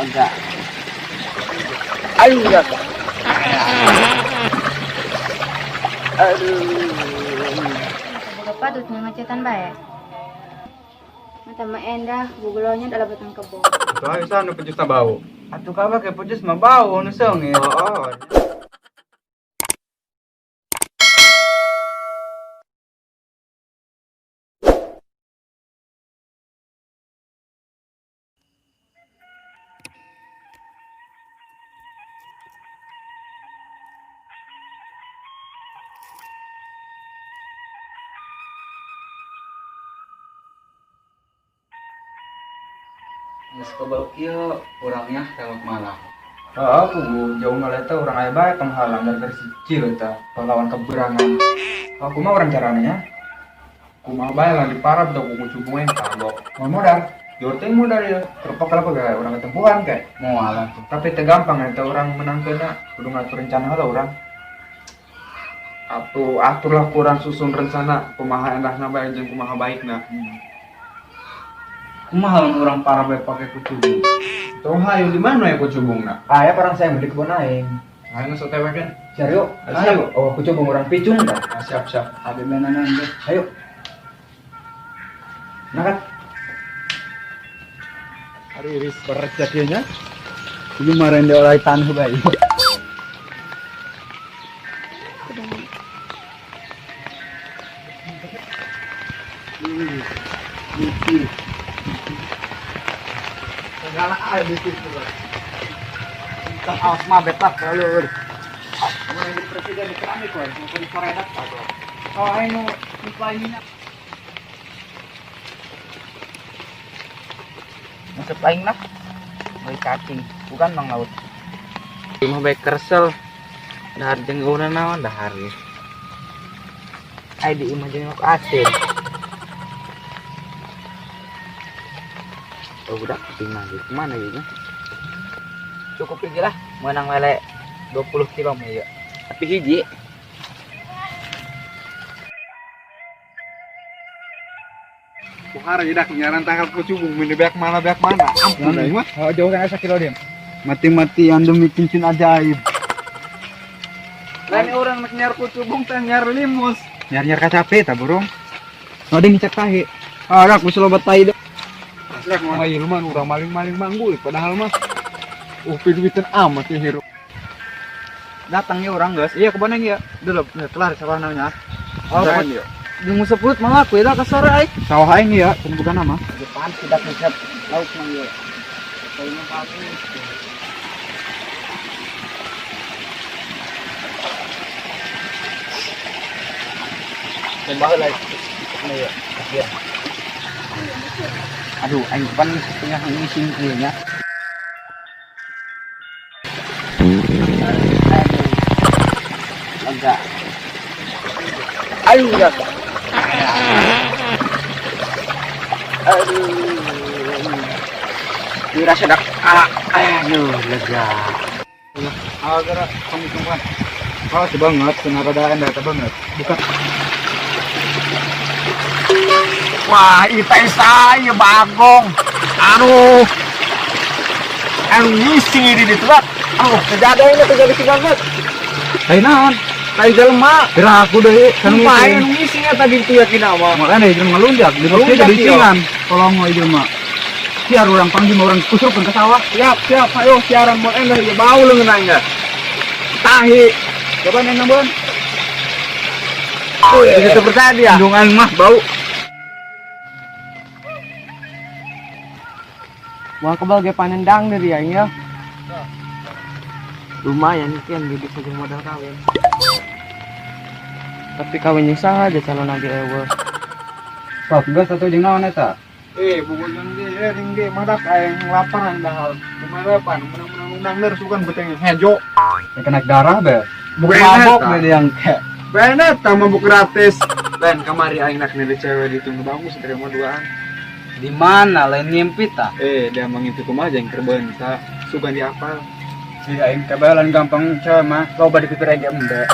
Lega. Ayo ya. Aduh. Boga patut ngecetan bae. Mata mah endah, gugulonya dalam batang kebo. Tuh ayo sana pejus bau. Atuh kabar ke pejus mah bau nu seungit. Oh. Geus kebal kieu urangnya tewak malam. Ah, aku jauh ngaleta urang aya bae penghalang gara-gara si Cil eta pahlawan keberangan. Aku mah urang caranya. Kumaha bae lah diparab tau kuku cubung yang kagok. Mau modal, jor teh modal ya. Terpak lah kayak urang ketempuhan kayak. Moal tuh. Tapi teu gampang eta urang menangkeunna, kudu ngatur rencana lah urang. Atuh aturlah kurang susun rencana kumaha endahna bae jeung kumaha baikna. Kumaha lamun urang parah bae pake kucubung. Tong hayu di mana ya kucubungna? Aya parang saya di kebun aing. Ayo ngesot tewek kan. Serius? Ayo. Oh, kucubung urang picung tah. Ah, siap siap. Abi menanan ge. Ayo. Nah kan. Ari iris berezekinya. Ieu mah rende oleh taneuh bae. Segala aya di situ. Tah awas mah betah terlalu. Mun yang jadi presiden di keramik we, mun kudu soredak kagok. Oh, aing nu supply minyak. Masuk aing lah. Beli cacing, bukan mang laut. Imah bae kersel. Dahar jeung gauna naon dahar ge. Ai di imah jeung lauk asin. Oh budak penting mah kemana ya? Cukup hiji lah, menang lele 20 kilo mah ya. Tapi hiji. Kuhara jadi nyaran tangkap kucubung mini beak mana beak mana. Ampun aing mah. Oh, jauh kan sakilo dia. Mati-matian demi cincin ajaib. Lain orang nak nyar kucubung teh nyar limus. Nyar-nyar kacape tah burung. Oh, dia ngicek tahi. Ah, rak geus loba tai. Asrek mah ieu mah urang maling-maling manggul padahal mah duitan amat ya hirup. Datang ya orang guys. Iya, kebun aing ya. Dulu kelar sawah namanya. Oh, Jangan ya. Jeung seput malah aku ya ke sore aing. Sawah aing ya, can bukan nama. Depan tidak ngecep lauk mah ieu. Kayaknya bagus. Coba lah. Nih ya. Ya. Aduh, aing pan setengah ngising ieu nya. Aduh. Lega. Ayo ya. Aduh. Dirasa dak. Aduh, lega. Ah, gara kamu tungguan. Oh, si banget, kenapa ada enda banget. Bukan. Wah, itu saya bagong. Aduh. Anu ngising ini di tuak. Aduh, kejadian ini terjadi banget. Hai naon? Tai jelema. Gerak aku deh, kan Lumayan ngising eta di tuak kina mah. Makanya jelema ngelunjak, di Ngelunjak, jadi iya. singan. Tolong we jelema. Siar urang panggil orang kusurkeun ke sawah. Siap siap ayo siaran mau endah ya bau leungeun aing dah. Tahi. Coba neng nambon. Oh, iya. Itu percaya dia. Indung aing mah bau. Mau kebal ge panen dang dari aing ya. Lumayan kian ge bisa jeung modal kawin. Tapi kawin jeung saha aja calon lagi eueuh. Sok geus atuh jeung naon eta? Bubur jeung ge, ring ge madak aing laparan dahal. Kumaha pan menang-menang undang der sugan beteng hejo. Ya kena darah be. Bukan Mabok eta. be yang ke. Benet ta mabuk gratis. Lain kamari aing nak nilai cewek ditunggu bagus terima duaan. Di mana lain ngimpi tah? Dia mangimpi kumaha jeung kerbeun ta sugan diapal. Si aing kebalan gampang cewek mah loba di pipir aing ge embe.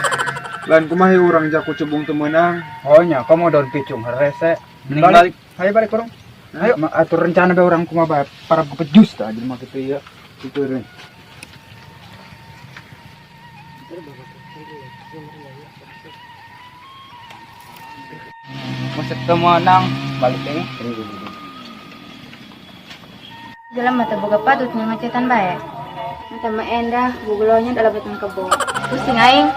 Lain kumaha urang jaku cubung teu meunang. Oh nya, komo daun picung rese. Mending balik. Ayo balik kurang. Ayo atur rencana be urang kumaha bae para pejus tah jelema kitu ieu. Syukurin. Masuk ke menang balik ini. Dalam mata boga patut ngecetan bae. Mata mah endah bugulonya dalam batang kebo. Pusing aing.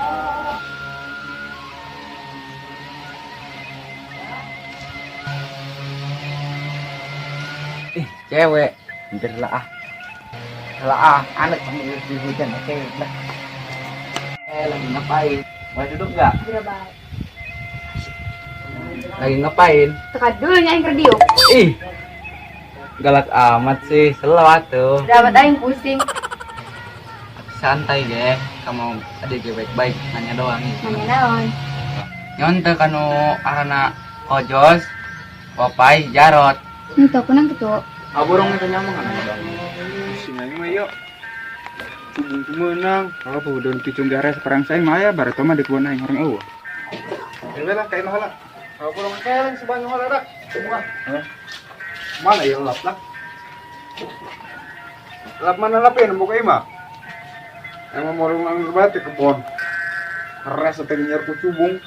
Ih, cewek. Hampir lah ah. Lah ah, anak kamu di hujan cewek lah. Lagi ngapain? Mau duduk enggak? Berapa? Lagi ngapain? Teka dulu aing keur diuk. Ih. Galak amat sih, selaw tuh. Dapat aing pusing. Santai ge, kamu ada ge baik-baik nanya doang nih. Nanya naon? Nyon teu kanu arana Kojos, Popeye, Jarot. Henteu kunang kitu. Aburong itu nyaman kan bang. Pusing aing mah yuk. Cubung tuh menang. Kalau peudon picung gares perang saya mah ya baru mah di kebun aing orang eueuh. Ini lah kayak mahala. Aburong keleng sebanyak mahala dak. Semua. Mana ya lap lah? Lap mana lap ya nemu ka imah? Emang mau nganggur banget di kebun. Keras sampai nyiar kucubung.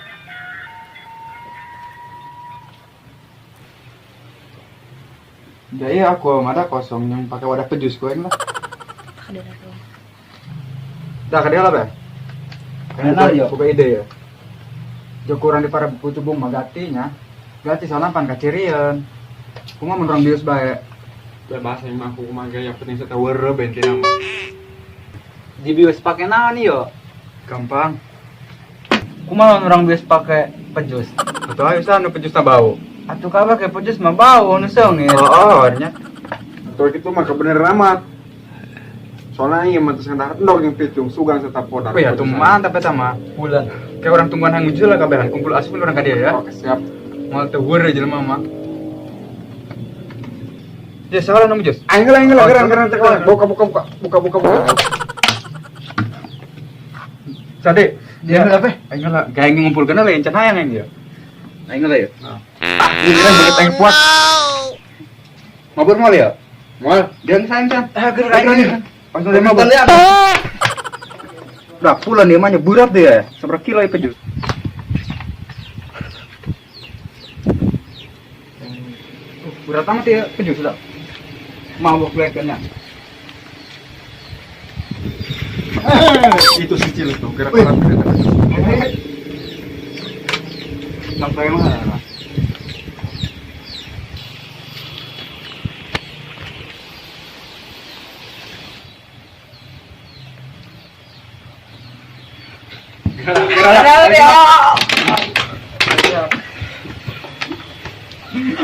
Jadi aku mada kosong yang pakai wadah pejus gue lah. Dah kedua lah be. Kenal yo. Buka ide ya. Jokuran di para kucubung mah gatinya. Gati soalnya pan kacirian. Kuma mun urang bius bae. Bebas yang mah aku kumaha yang penting saya tahu weureuh bentina mah. Di bius pakai naon yo? Gampang. Kumaha orang bius pakai pejus? Atau ayo sana pejus bau. Atuh kabeh pakai pejus mah bau nu seungit. Oh, nya. Atau gitu mah kebenaran amat. Soalnya iya mah terus endog yang picung sugang serta podar. Oh ya tuh mantap eta mah. Bulan. Kayak orang tungguan hang muncul lah kabehan kumpul asup orang ka dia ya. Oke, siap. Moal teu weureuh jelema mah. Ya salah nemu jus. Aing lah, aing lah, geran geran cek lah. Buka buka buka buka buka buka. Sade, Dia dia apa? Aing lah, gaya ngumpulkeun lah yang can hayang aing dia. Aing lah ya. Ah, ini kan begitu aing puas. Mabur moal ya? Moal. Dia sayang can. Ah, gerak Aing aing. Langsung dia mabur. Dah pulang dia mah berat dia. Seberapa kilo ya pejus? Berat amat ya pejus sudah. Mabok lekennya. Itu si Cil tuh, gerak gerak gerak. Sampai mana?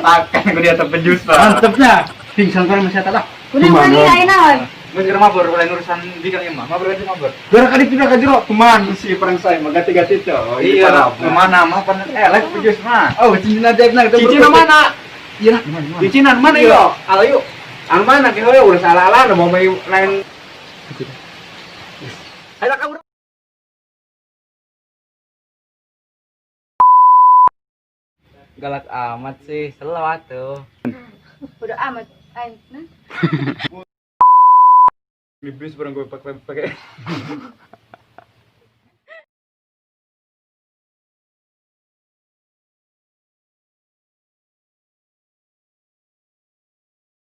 Akan gue di atas pejus lah. Mantepnya. Pingsan kan masih lah. Kunang mana aing naon? Gue kira mabur, lain urusan bidang ya mah. Mabur aja mabur. Gerak kali tidak kajero, teman si perang saya mah ganti-ganti tuh. Iya, kemana mah pan lek pejus mah. Oh, cincin ajaib nah. Cincin mana? Iya. Cicinan mana yo? Ala yuk. Anu mana ki hoyo udah salah-ala mau main lain. Ayo kamu. Galak amat sih, selaw atuh. Bodo amat aing. Nah. Di bis bareng gue pakai pakai.